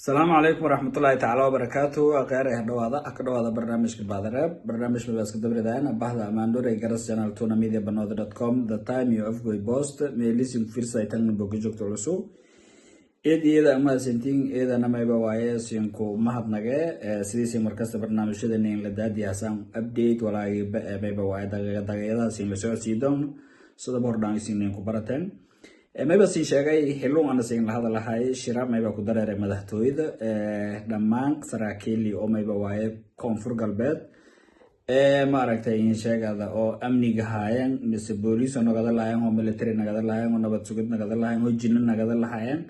Asalaamu calaykum waraxmatullaahi tacaala wabarakaatu. Akhyaar, dhawaada ka dhawaada barnaamijka Baadareeb. Barnaamij mabaaska dabridaan bahda Amaandore Garas Channel, Tuna Media, Banooda.com, The Time iyo Afgoy Post. Meelisin fiirsaytan boga joogto cusub, eed iyada mahadsantiin, eedana mayba waaye sinku mahadnage sidiisii markasta barnaamijyada in la daadiyaasaan update walaagiba mayba waaye daqiiqadahaas in la socodsii doono sida hordhaan isin ku barateen. Mayba siin sheegay xilun ana siin la hadalahay shira mayba ku dareeray madaxtooyada dhammaan saraakiili oo mayba waaye Koonfur Galbeed maaragtay in sheegada oo amniga haayeen, mise booliis oo nagada lahaayeen, oo military nagada lahaayeen, oo nabad sugid nagada lahaayeen, oo jinno nagada lahaayeen,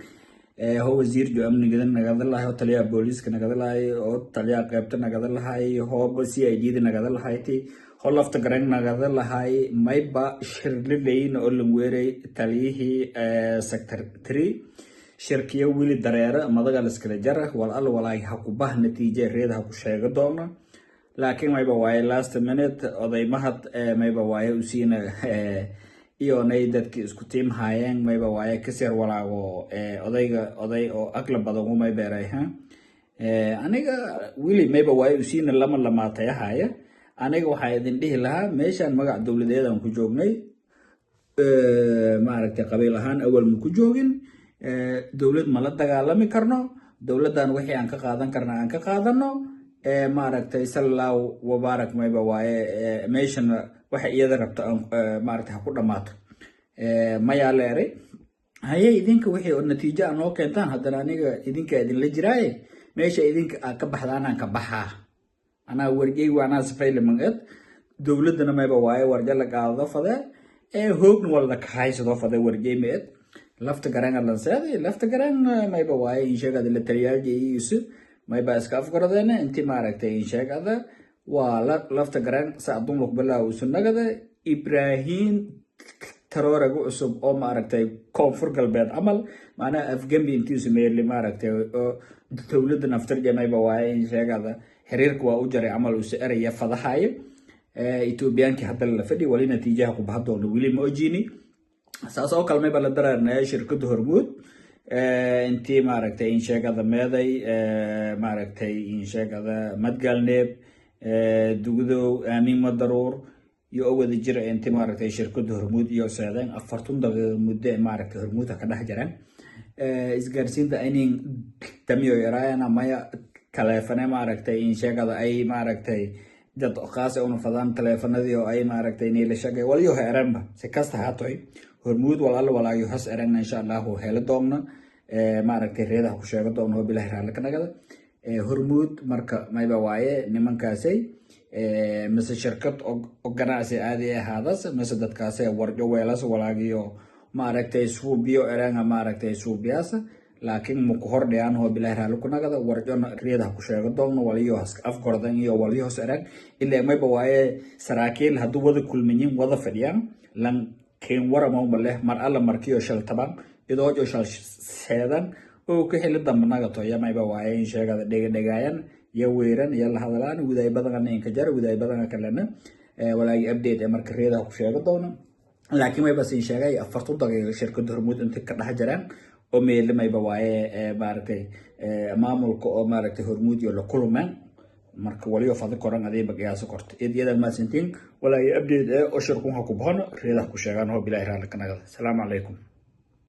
hoo wasiir jo amnigada nagada lahay, oo taliyaha booliiska nagada lahay, oo taliyaha qeybta nagada lahay, hooba CID da nagada lahayti, hoo lafta garan nagada lahay. Mayba shirlileyn oo lanweeray taliyihii Sector 3. Shirkiyo wili dareere madaga liskala jara wal al walaay ha ku bah natiije reed ha ku sheego doona. Laakiin mayba waaye last minute oday Mahad mayba waaye usiina iyonay dadkii isku tiim haayeen mayba waaye kasir walaago odayga oday oo aqla badan umay beeray ha aniga wili mayba waaye usiina lama lamaatayahaya. Aniga waxaa idin dhihi lahaa meeshaan magac dowladeedaan ku joognay, maaragtay, qabiil ahaan awal ma ku joogin. Dowlad ma la dagaalami karno. Dowladdan wixii aan ka qaadan karna aan ka qaadano, maaragtay, sallahu wabaarak. Mayba waaye meeshana waxa iyada rabto maaragtay ha ku dhammaato. Mayaa la eray haye idinka wixii oo natiijo aa noo keentaan, haddana aniga idinka idinla jiraaye, meesha idinka aad ka baxdaan aan ka baxaa. Anaa wargeygu anaa sifayla manged. Dowladdana mayba waaye warja la qaadado fade ee hoogna wala kahaysadoo fade wargey meed lafta garan lanseedi lafta garan mayba waaye insheegada la taliyaaljiisu mayba iska afgaradeena inti maaragtay insheegada waa lafta garan saadunluk bilaa usunagada Ibrahim Taroraga cusub oo maaragtay Koonfur Galbeed camal, macnaha afgembi intii sameeyay maaragtay oo dowladda naftarja mayba waaye insheegada xiriirka waa u jaray camal uu eraya fadahayo. Ethiopiankii hadda la fadhi wali natiijaha ku baxa doona weli ma ojiini. Saas oo kale mayba la dareernaya shirkadda Hormuud intii maaragtay insheegada meeday maaragtay insheegada Madgalneeb, Dugdow, Aamin, Madaruur iyo oo wada jira intii maaragtay shirkadda Hormuud iyo seedeen 40 daqiiqo muddo maaragtay Hormuud ka dhex jireen isgaarsiinta inin tamiyo yaraayana maya taleefane maaragtay insheegada ay maaragtay dad qaas una fadaan taleefanadii oo ay maaragtay niila shaqay waliyo heeranba. Si kasta haatoy Hormuud walaalo walaayo has eragna insha Allahu helo doonna, maaragtay reedaha ku sheego doona oo bilahi raalli ka nagada Hormuud. Marka mayba waaye nimankaasay mise shirkad oo ganacsi aadi ahaadas mise dadkaasay warjo weelas walaagiyo maaragtay suubiyo eranga maaragtay suubiyaasa, laakiin maku hordhiyaan oo bilahi raalli ku nagada. Warjona reedaha ku sheego doona waliyo afgordan iyo waliyo hos erag ilaa mayba waaye saraakiil hadduu wada kulmayin wada fadhiyaan lan keen warama leh mar alla markiyo shal taban idoojo shal seedan oo ku xili damba nagato ya mayba waaye in sheegada dhega dhegaayan iyo weeran iyo la hadalaan gudaay badan inka jar gudaay badan kalena walaagi update ee marka reedaha ku sheego doona. Laakiin mayba siin sheegay 40 daqiiqo shirkadda Hormuud intay ka dhex jiraan oo meele mayba waaye maaragtay maamulka oo maaragtay Hormuud iyo la kulmeen. Marka waliyo fadi koran adiiba qiyaaso korto. Iyada mahadsantiin. Walaagi update ee oo shirkun ha ku baxono reedaha ku sheegaan oo bilaahi raalli ka nagada. Asalaamu calaykum.